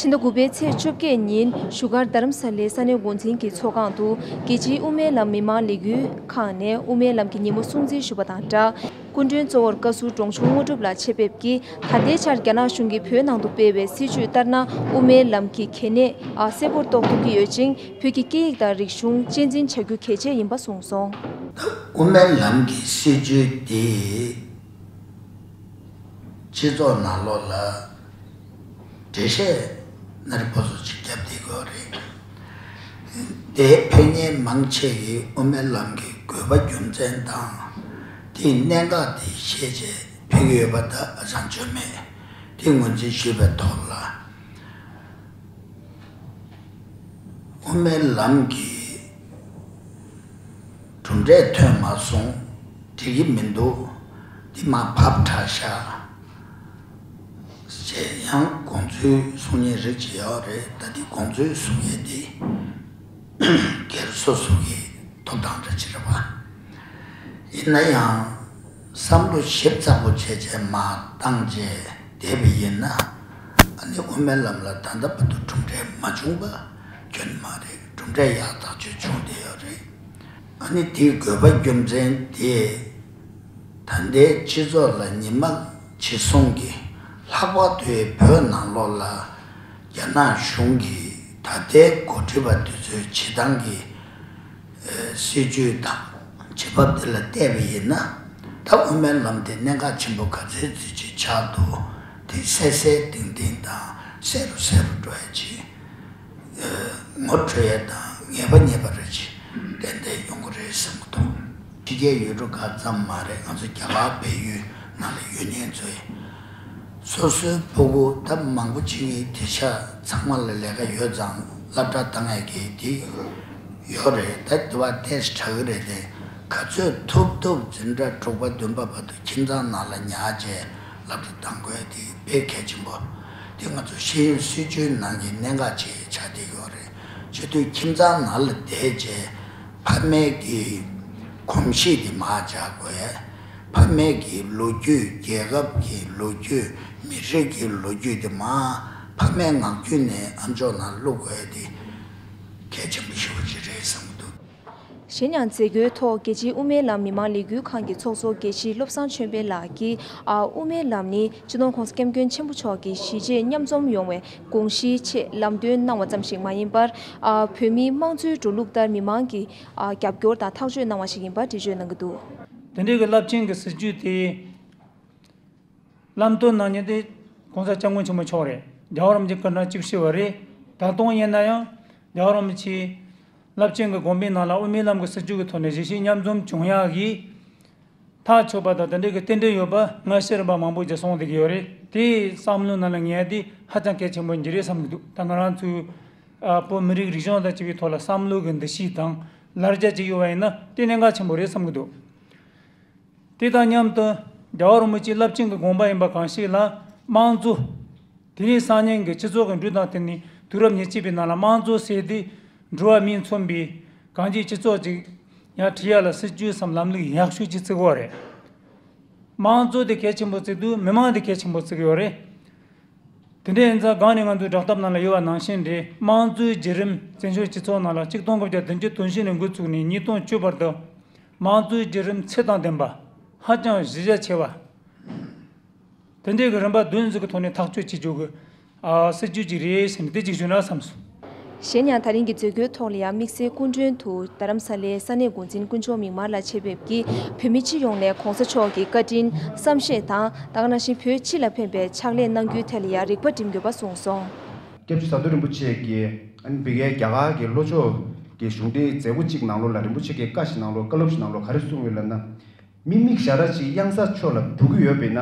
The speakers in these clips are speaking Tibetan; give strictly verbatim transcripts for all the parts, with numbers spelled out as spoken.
ཕྱི་ཟླ་དགུ་པའི་ཚེས་བཅོ་བརྒྱད་ཉིན་བཞུགས་སྒར་རྡ་རམ་ས་ལའི་ས་གནས་འགོ་འཛིན་གྱི་ཚོགས་ཁང་དུ། རྒྱལ་སྤྱིའི་དབུ་མའི་ལམ་མི་མང་ལས་འགུལ་ཁང་ནས་དབུ་མའི་ལམ་གྱི་ཉིན་མོ་སྲུང་བརྩི་ཞུས་པ་དང་སྦྲགས། སྐུ་མགྲོན་གཙོ་བོར་བཀའ་ཟུར་འབྲོང་ཆུང་དངོས་གྲུབ་ལགས་ཆེད་ཕེབས་ཀྱིས། ད་ལྟའི་ཆར་རྒྱ་ནག་གཞུང་གིས་བོད་ནང་དུ་སྤེལ་བའི་སྲིད་བྱུས་ལྟར་ན། དབུ་མའི་ལམ་གྱི་གལ་གནད་གསལ་པོར་རྟོགས་ཐུབ་ཀྱི་ཡོད་ཅིང་། བོད་ཀྱི་སྐད་ཡིག་དང་རིག་གཞུང་གཅེས་འཛིན་བྱ་རྒྱུ་གལ་ཆེ་ཡིན་པ་གསུངས་སོང་། དབུ་མའི་ལམ་གྱི་སྲིད་བྱུས་དེ་སྤྱི་ཚོགས་ནང་ལོགས་ལ་འགྲེལ་བཤད་སྣ་རེ་པོ་ཙམ་ཅིག་བརྒྱབ་བསྡད་ཀྱི་ཡོད་རེད། དེ་ཕན་ཉེན་མང་ཆེ་གིས་དབུ་མའི་ལམ་གྱི་དགོས་པ་རྒྱུ་མཚན་དང་། དེའི་གནད་འགག་དེ་ཤེས་བྱས་ཕེབས་ཀྱི་ཡོད་པ་ད་ཨ་ཅང་བརྗོད་མེད། དེ་ངོས་འཛིན་ཞུས་པའི་ཐོག་ལ། དབུ་མའི་ལམ་གྱི་གྲུབ་འབྲས་ཐོན་མ་སོང་། འགྲིག་གི་མི་འདུག། འདི་མར་ཕབ་དྲག་ཤག་ཅེས་ཡང་དགོངས་ཚུལ་གསུང་མཁན་རིགས་ཅིག་ཡོད་རེད། ད་འདི་དགོངས་ཚུལ་གསུང་མཁན་འདི་སྒེར་སོ་སོ་གི་ཐོབ་ཐང་འདྲ་ཅིག་རེད་པ། ཡིན་ན་ཡང་བསམ་བློ་ཞིབ་ཚགས་པོ་བྱས་བྱས་མར་བཏང་བྱས་བསྡད་པ་ཡིན་ན། ཨ་ནི་དབུ་མའི་ལམ་ལ་ད་ལྟ་བར་དུ་གྲུབ་འབྲས་མ་བྱུང་པ་ཁྱོན་མ་རེད། གྲུབ་འབྲས་ཡག་ཐག་ཆོད་བྱུང་བསྡད་ཡོད་རེད། ཨ་ནི་དེའི་དགོས་པ་རྒྱུ་མཚན་དེ། ད་ལྟའི་སྤྱི་ཚོགས་ལ་ཉི་མ་ཇི་སོང་གི་ལྷག་པར་དུ་བོད་ནང་ལོགས་ལ་རྒྱ་ནག་གཞུང་གིས་ད་ལྟའི་འགོ་ཁྲིད་པ་དེ་ཚོའི་བྱེད་སྟངས་ཀྱི་སྲིད་ཇུས་དང་བྱེད་བབ་དེ་ལ་བལྟས་པ་ཡིན་ན། ད་དབུ་མའི་ལམ་དེ་གནད་འགག་ཆེན་པོ་ག་ཚོད་ཅིག་ཆགས་འདུག། དེ་གསལ་གསལ་ཏིང་ཏིང་དང་གསལ་རུ་གསལ་རུ་འགྲོ་ཡ་ཅིག། ངོ་འཕྲོད་ཡས་དང་ངེས་པ་རྙེད་པ་རེ་ཅིག་ཏན་ཏན་ཡོང་གི་རེད་བསམ་གྱི་འདུག། ཕྱི་རྒྱལ་ཡུལ་གྲུ་ཁག་ཙམ་མ་རེད། ང་ཚོ་རྒྱ་གར་བལ་ཡུལ་ནང་ལ་ཡོད་མཁན་ཚོ་ཡིན། སོ་སོའི་སྤུ་གུ་ད་མང་པོ་ཅིག་གིས་དེང་སང་ཚང་མ་ལ་ལས་ཀ་ཡོད་ཙང་སློབ་གྲྭ་བཏང་ཡས་ཀྱི་དེ་ཡོད་རེད། ད་དེ་བ་ཏོག་ཙམ་དྲག་གི་རེད་དེ། ག་ཚོད་ཐུབ་ཐུབ་འཛིན་གྲྭ་དྲུག་པ་བདུན་པ་བར་དུ་ཁྱིམ་ཚང་ནང་ལ་ཉར་བྱས་སློབ་གྲྭ་བཏང་དགོས་དེ་དཔེ་གལ་ཆེན་པོ། དེ་ང་ཚོ་ཤེས་ཡོན་སྲིད་བྱུས་ནང་གི་གནད་འགག་ཅིག་ཆགས་བསྡད་ཡོད་རེད། བྱེད་དུས་ཁྱིམ་ཚང་ནང་ལ་བསྡད་བྱས་ཕ་མའི་གི་གོམས་གཤིས་དེ་མར་འཇགས་དགོས། ཕ་མའི་གི་ལོ་རྒྱུས། རྒྱལ་ཁབ་ཀྱི་ལོ་རྒྱུས། མི་རིགས་ཀྱི་ལོ་རྒྱུས་དེ་མར་ཕ་མའི་ངང་ཚུལ་ནས་ཨམ་ཅོག་ནང་བླུག་དགོས་དེ་གལ་ཆེན་པོ་ཞེ་པོ་ཅིག་རེད་བསམ་གྱི་འདུག། གཞན་ཡང་མཛད་སྒོའི་ཐོག་རྒྱལ་སྤྱིའི་དབུ་མའི་ལམ་མི་མང་ལས་འགུལ་ཁང་གི་ཚོགས་གཙོ་དགེ་བཤེས་བློ་བཟང་ཆོས་འཕེལ་ལགས་ཀྱིས། ཨ། དབུ་མའི་ལམ་ནི་སྤྱི་ནོར་༸གོང་ས་༸སྐྱབས་མགོན་ཆེན་པོ་མཆོག་གི་གཞིས་བྱེས་མཉམ་འཛོམས་ཡོང་བའི་དགོངས་གཞིའི་ཆེད་ལམ་སྟོན་གནང་བ་ཙམ་ཞིག་མ་ཡིན་པར། ཨ། བོད་མིའི་དམངས་གཙོའི་འགྲོ་ལུགས་ལྟར་མི་མང་གི། ཨ། རྒྱབ་སྐྱོར་དང་ཐག་གཅོད་གནང་བ་ཞིག་ཡིན་པ་འགྲེལ་བརྗོད་གནང་གི་འདུག། དེ་འདྲའི་གི་རླབས་ཆེན་གྱི་སྲིད་བྱུས་དེ་ལམ་སྟོན་གནང་མཁན་དེ་༸གོང་ས་༸སྐྱབས་མགོན་ཆེན་པོ་མཆོག་རེད། རྒྱལ་བ་རིན་པོ་ཆེ་སྐུ་ཕྲེང་བཅུ་བཞི་པ་རེད། ད་དུང་ཡིན་ན་ཡང་རྒྱལ་བ་རིན་པོ་ཆེ་རླབས་ཆེན་གྱི་དགོངས་པའི་ནང་ལ་དབུ་མའི་ལམ་གྱི་སྲིད་བྱུས་ཀྱི་ཐོག་ནས་གཞིས་བྱེས་མཉམ་འཛོམས་བྱུང་ཡག་གི་ཐག་ཆོད་པ་དང་དེ་འདྲའི་གི་རྟེན་འབྲེལ་ཡོད་པ་སྔ་ཕྱི་རིམ་པ་མང་པོ་ཞིག་གསུངས་བསྡད་ཀྱི་ཡོད་རེད། དེའི་བསམ་བློའི་ནང་ལ་ངས་དེ་ཧ་ཅང་གལ་ཆེན་པོ་ཡིན་གྱི་རེད་བསམ་གྱི་འདུག། ད་ང་རང་ཚོའི་ཨ། བོད་མི་རིགས་རིག་གཞུང་དང་བཅས་པའི་ཐོག་ལ་བསམ་བློ་གི་འདུ་ཤེས་དང་ལར་རྒྱ་ཅིག་ཡོད་པ་ཡིན་ན་དེ་གནད་འགག་ཆེན་པོ་རེད་བསམ་གྱི་འདུག། དེ་དང་མཉམ་དུ་རྒྱལ་བ་རིན་པོ་ཆེའི་རླབས་ཆེན་གྱི་དགོངས་པ་ཡིན་པ་གང་ཞིག་ལ་དམངས་གཙོ། དེ་རིང་སང་ཉིན་གྱི་སྤྱི་ཚོགས་ཀྱི་འགྲོས་དང་བསྟུན་ནས་དུས་རབས་ཉེར་གཅིག་པའི་ནང་ལ་དམངས་གཙོ་ཟེར་དེ་འགྲོ་བ་མིས་མཚོན་པའི་གང་ཅིའི་སྤྱི་ཚོགས་ཅིག་ཡར་ཁྲིད་ཡ་ལ་སྲིད་ཇུས་སམ་ལམ་ལུགས་ཡག་ཤོས་ཅིག་བརྩི་གི་ཡོད་རེད། དམངས་གཙོ་དེ་གལ་ཆེན་པོ་བརྩི་དུས་མི་མང་དེ་གལ་ཆེན་པོ་བརྩི་གི་ཡོད་རེད། དེ་འདྲ་ཡིན་ཙང་སྒང་ནས་ང་ཚོའི་བསྒྲགས་གཏམ་ནང་ལ་ཡོད་པ་ནང་བཞིན་རེད། དམངས་གཙོའི་བརྒྱུད་རིམ་བཙན་བྱོལ་སྤྱི་ཚོགས་ནང་ལ་གཅིག་སྟོང་དགུ་བརྒྱ་བདུན་ཅུ་དོན་བཞི་ནས་འགོ་བཙུགས་ནས་ཉིས་སྟོང་བཅུ་བར་དུ་དམངས་གཙོའི་བརྒྱུད་རིམ་ཚད་དང་ལྡན་པ། ཧ་ཅང་གཞི་རྒྱ་ཆེ་བ། དེ་འདྲའི་གི་རིམ་པ་བདུན་ཟིག་གི་ཐོག་ནས་ཐག་གཅོད་བྱེད་རྒྱུ་གི་ཨ་སྲིད་ཇུས་ཅིག་རེད་ཟེར་ནས་དེ་ཅིག་ཞུ་ན་བསམ་སོང་། གཞན་ཡང་ད་རིང་གི་མཛད་སྒོའི་ཐོག་ལ་ཡང་དམིགས་བསལ་སྐུ་མགྲོན་དུ་རྡ་རམ་ས་ལའི་ས་གནས་འགོ་འཛིན་དཀོན་མཆོག་མིག་དམར་ལགས་ཆེད་ཕེབས་ཀྱིས་བོད་མི་སྤྱི་ཡོངས་ནས་༸གོང་ས་མཆོག་གི་བཀའ་དྲིན་བསམ་ཤེས་དང་། ད་ག་ནང་བཞིན་བོད་སྤྱི་ལ་ཕན་པའི་ཕྱག་ལས་གནང་རྒྱུའི་ཐད་ལ་ཡང་རིག་པ་སྒྲིམ་དགོས་པ་གསུངས་སོང་། སྐྱབས་རྗེ་ཟམ་གདོང་རིན་པོ་ཆེ་གིས་ཨ་ནི་ཕ་གིའི་རྒྱ་གར་གྱི་ལྷོ་ཕྱོགས་ཀྱི་གཞུང་འབྲེལ་མཛད་སྒོ་གཅིག་ནང་ལོགས་ལ་རིན་པོ་ཆེ་གིས་བཀའ་ཞིག་གནང་ལོ། བཀའ་སློབ་ཞིག་གནང་ལོ། ག་རེ་གསུངས་ཡོད་ལབ་ན། མི་མིག་ཞར་ར་ཅིག་གཡང་ས་ཕྱོགས་ལ་འབུད་ཀྱི་ཡོད་པས་ན།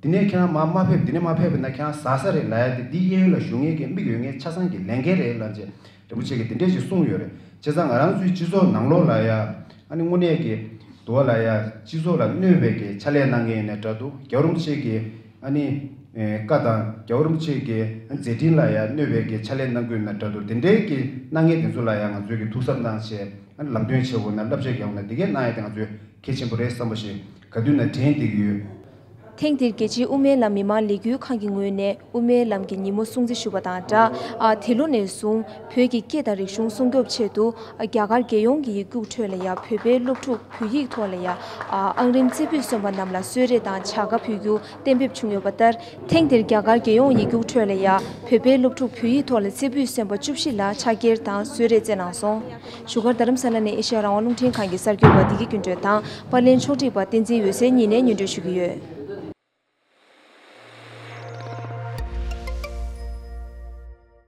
འདི་ནས་ཁྱེད་རང་མར་མ་ཕེབས། འདི་ནས་མར་ཕེབས་པས་ན་ཁྱེད་རང་ཟ་ས་རེད་ལབ་ཡ་དེ། འདི་གཡས་གཡོན་ལ་བཞུགས་མཁན་གྱི་མིག་ཡོད་མཁན་ཆ་ཚང་གི་ལས་འགན་རེད་ལབ་བྱས་རིན་པོ་ཆེ་གིས་འདི་འདྲས་ཅིག་གསུངས་ཡོད་རེད། བྱས་ཙང་ང་རང་ཚོའི་སྤྱི་ཚོགས་ནང་ལོགས་ལ་ཡ་ཨ་ནི་དངོས་གནས་ཀྱི་འདུག་བ་ལ་ཡ་སྤྱི་ཚོགས་ལ་གནོད་པའི་གི་ཕྱག་ལས་གནང་མཁན་ཡིན་ན་འདྲ་འདུག། རྒྱལ་བ་རིན་པོ་ཆེ་གི་ཨ་ནི་ཨེ་བཀའ་དང་རྒྱལ་བ་རིན་པོ་ཆེ་གི་མཛད་འཕྲིན་ལ་ཡ་གནོད་པའི་གི་ཕྱག་ལས་གནང་དགོས་ན་འདྲ་འདུག། དེ་འདྲའི་གི་གནང་མཁན་དེ་ཚོ་ལ་ཡ་ང་ཚོས་གི་ཐུགས་གཟབ་གནང་བྱས་ཨ་ནི་ལམ་སྟོན་བྱེད་དགོས་ན་བསླབ་བྱ་རྒྱག་དགོས་ན་འདི་གས་གནང་ཡ་དེ་ང་ཚོས་གལ་ཆེན་པོ་རེད་བསམ་པ་ཞིག་ག་དུས་ན་དྲན་བསྡད་ཀྱི་ཡོད། ཐེངས་འདིར་རྒྱལ་སྤྱིའི་དབུ་མའི་ལམ་མི་མང་ལས་འགུལ་ཁང་གི་ངོས་ནས་དབུ་མའི་ལམ་གྱི་ཉིན་མོ་སྲུང་བརྩི་ཞུ་བ་དང་སྦྲགས། ཨ། དེ་ལོ་ནས་བཟུང་བོད་ཀྱི་སྐད་དང་རིག་གཞུང་སྲུང་སྐྱོབ་ཆེད་དུ། ཨ། རྒྱ་གར་རྒྱལ་ཡོངས་ཀྱི་ཡིག་རྒྱུགས་ཁྲོད་ལ་ཡང་བོད་པའི་སློབ་ཕྲུག་བོད་ཡིག་ཐོག་ལ་ཡང་། ཨ། ཨང་རིམ་རྩེ་ཕུད་སོན་པ་རྣམས་ལ་གསོལ་རས་དང་བྱ་དགའ་ཕུལ་རྒྱུ་གཏན་འབེབས་བྱུང་ཡོད་པ་ལྟར། ཐེངས་འདིར་རྒྱ་གར་རྒྱལ་ཡོངས་ཡིག་རྒྱུགས་ཁྲོད་ལ་ཡང་བོད་པའི་སློབ་ཕྲུག་བོད་ཡིག་ཐོག་ལ་རྩེ་ཕུད་སོན་པ་བཅུ་བཞི་ལ་ཕྱག་འཁྱེར་དང་གསོལ་རས་བསྩལ་གནང་སོང་། བཞུགས་སྒར་རྡ་རམ་ས་ལ་ནས་ཨེ་ཤ་ཡ་རང་དབང་རླུང་འཕྲིན་ཁང་གི་གསར་འགོད་པ་བདེ་སྐྱིད་ཀུན་སྒྲོན་དང་། པར་ལེན་ཕྱོགས་སྒྲིག་པ་བསྟན་འཛིན་འོད་ཟེར་གཉིས་ནས་སྙན་སྒྲོན་ཞུ་གི་ཡོད།